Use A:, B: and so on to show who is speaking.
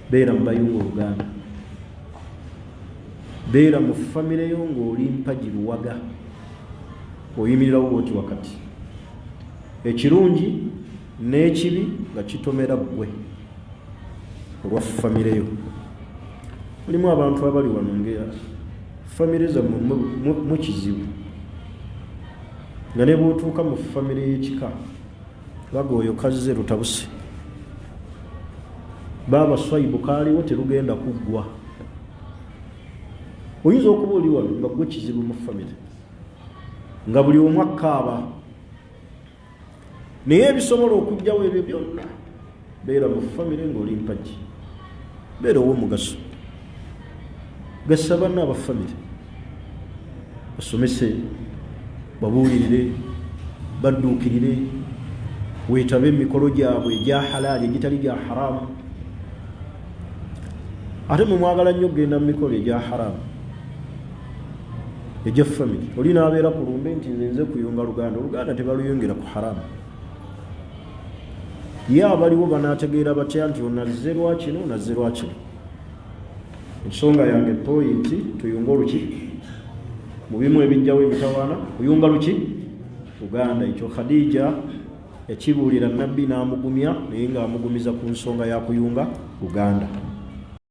A: Beera mu bayunga oluganda, beera mu famire yo ng'oli mpagi luwaga, oyimirirawo bwoti wakati, ekirungi n'ekibi nga kitomera ggwe olwa famire yo. Mulimu abantu abali wano nga famire zammwe mu kizibu, nga ne bw'otuuka mu famire y'ekika baga oyo kazze lutabuse, baaba swaibu kaaliwo terugenda kuggwa. Oyinza okuba oli wano nga gwe kizibu mu famire, nga buli omu akkaaba, naye ebisobola okugjawo ebyo byonna, beera mu famire ng'oli mpagi, beera ow'omugaso, gasa banna aba famire, basomese, babuulirire, badduukirire, weetabe emikolo gyabwe egya halaali egitali gya haramu. Ate mwe mwagala nnyo okugenda mu mikolo egya haramu egya famire. Oli n'abeera ku lumbe nti nze nze kuyunga luganda, oluganda tebaluyungira ku haramu. Ye abaliwo banaategeera batya nti onazze lwa kino, onazze lwa kino? Ensonga yange poyinti, tuyunge oluki mu bimu ebijjawo emitawaana, kuyunga luki luganda. Ekyo Khadija yakibuulira Nabbi n'amugumya, naye ng'amugumiza ku nsonga ya kuyunga luganda.